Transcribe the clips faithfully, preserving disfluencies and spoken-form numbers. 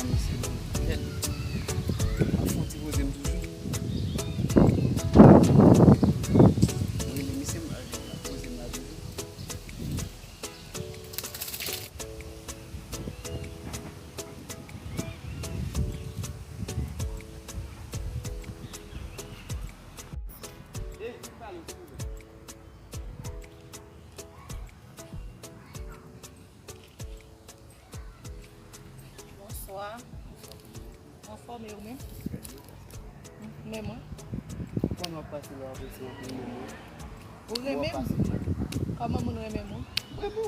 Misye, kèt. Ap fè yon ti poze m toujou. Mwen rele misye, m al poze m la toujou. Bonswa. Anfòme ou menm? Men mwen. Kòman w ap pase la, w ap ese w ap renmen mwen? Ou renmen m? Kòman moun renmen m? Mwen renmen w.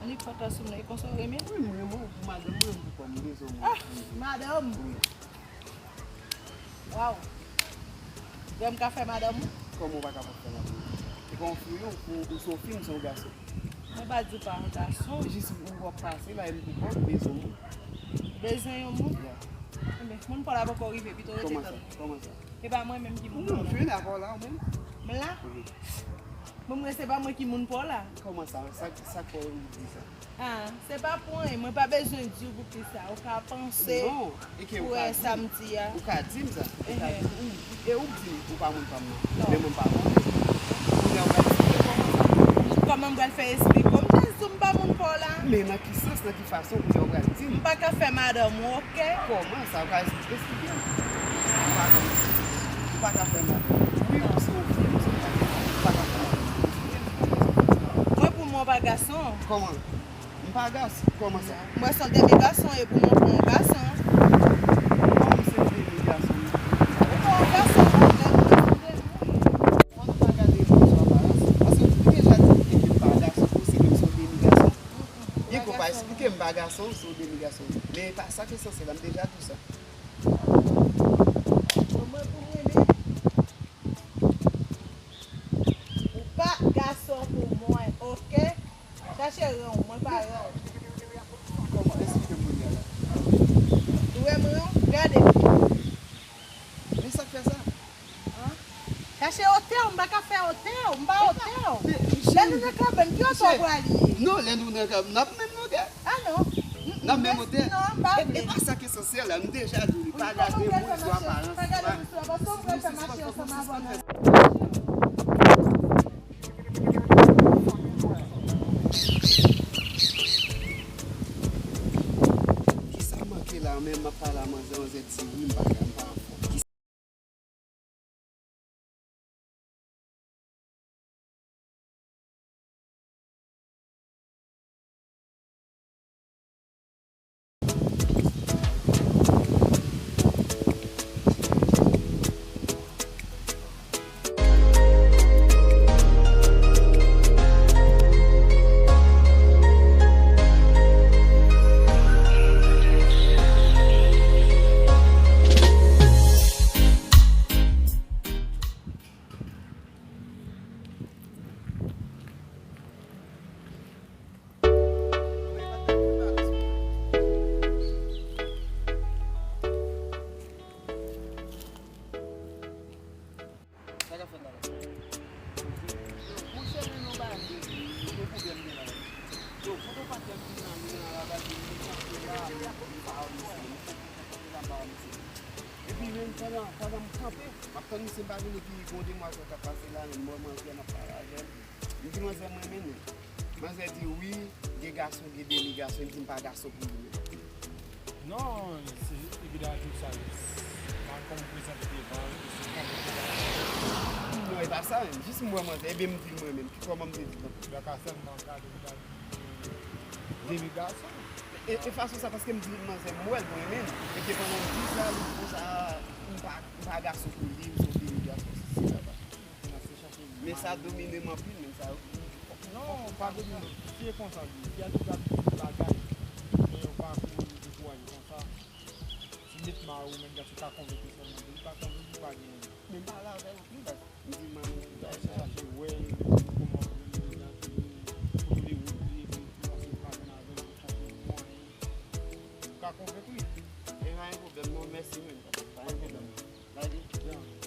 Annik fòt la sou mwen, e konsa w renmen? Wi, m renmen w pou madanm mwen, m pou kò m, m bezwen w. Ah, madanm! Wi. Waw. Vrèman m ka fè madanm ou? Kòman w pa ka pa fè madanm mwen? E pa yon fi w ye, ou, ou se yon fi, m se yon gason. Mwen pa di w pa yon gason. Jis ou w ap pase la, e m pou kò m, m bezwen w. Bezwen yon moun? Ya. Enben, moun pa w la poko rive, pito rete tann. Kòman sa? Kòman sa? E pa mwen menm ki moun pa w la. Non, m jwenn avè w la, ou menm. M la? Wi. Mwen, mwen, se pa mwen ki moun pa w la. Kòman sa? Sa, sa k fè w di sa? Ah, se pa pou anyen, mwen pa bezwen di w pou kisa. Ou ka panse pou wè sa m di a. Non, e ke ou ka di m. Ou ka di m sa. Ou ka di m. E ou k di m ou pa moun pa m nan. Non. Men mwen m pa konnen. Kounye a ou pral eksplike kòman sa. Kòman m pral fè eksplike w? M te di w m pa moun pa w la. Men nan ki sans, nan ki fason, kounye a ou pral di m? M pa ka fè madanm ou, oke? Kòman sa? Ou ka eksplike m? Ou pa ka, ou pa ka fè madanm. Wi, ou se yon fi, ou se yon gason. Ou pa ka fè madanm. Eksplike m kòman sa. Mwen, pou mwen, w pa gason. Kòman? M pa gason, kòman sa? Mwen se yon demi gason, e pou mwen, pou yon gason. Kòman m se demi gason? Ou pa yon gason, non, men mwen se yon demi. Fò nou pa gade moun sou aparans, paske ou deja di m ke m pa gason, ou se menm se yon demi gason. Byen ke w pa eksplike m, m pa gason, ou se yon demi gason. Men e pa sa k esansyèl la, m deja di w sa. Mwen, pou mwen menm, ou pa gason pou mwen, oke? Chache ran w, mwen pa ran w. Kòman? Eksplike m kounye a la. Ou wè mwen, gade. Men sa k fè sa? An? Chache otè w, m pa ka fè otè w, m pa otè w. Lè nou nan kanmenm, ki otè w pral ye? Non, lè nou nan kanmenm, n ap menm otè. Ah non. N ap menm otè. Non, m pa vle. E, e pa sa k esansyèl la, m deja di w li, pa gade moun sou aparans. Pa gade moun sou aparans, paske w pral fè mache ansanm avè w nan. Kisa m manke la menm, m ap pale a manzè, manzè di wi, m pa ka, m pa anfòm. Sa k ap fèt la la? Monchè, men non, pa gen, gen pwoblèm gen la la. Yo, foto patnè m ki nan, nan la, pa gen, li kanpe la, li ap pa misye, li kanpe la, pa misye. Epi menm pandan, pandan m kanpe, m ap tann misye, m pa vin epi gon demwazèl k ap pase la, menm mwen, manzè, m ap pale avè l. M di manzè, m renmen nou. Manzè di wi, gen gason, gen demi gason, li di m pa gason pou li menm. Non, se epi dayè tout sa yo. Malkòm prezante devan l, e se konpòte l. Non, e pa sa menm. Jis m wè manzè, ebyen m di l mwen menm. Kòman m te di l? Yo ka sèlman gade l, gade demi gason. E, e fason sa, paske m di l manzè, m wè l, m renmen l. Epi pandan m di sa, li di konsa, m pa, m pa gason pou li, m se yon demi gason, sesi, sela. Men sa domine m anpil, men sa yo. Non, pa domine. Fi e konsa l ye. Fi a toujou ap di tout bagay. Men yo pa pou dekouraje konsa. Si met ma ou menm gason ka konvenk li sèlman. Depi pa konvenk li, pa gen anyen. Men m pale avè l anpil, baz. M di manmi, m di al chache wè l, kòman pou li nan kote li wout li, epi l kòmanse pale avè l, li konprann mwen. Ou ka konvenk li. E pa gen pwoblèm, non, mèsi menm, pa gen pwoblèm. Lage.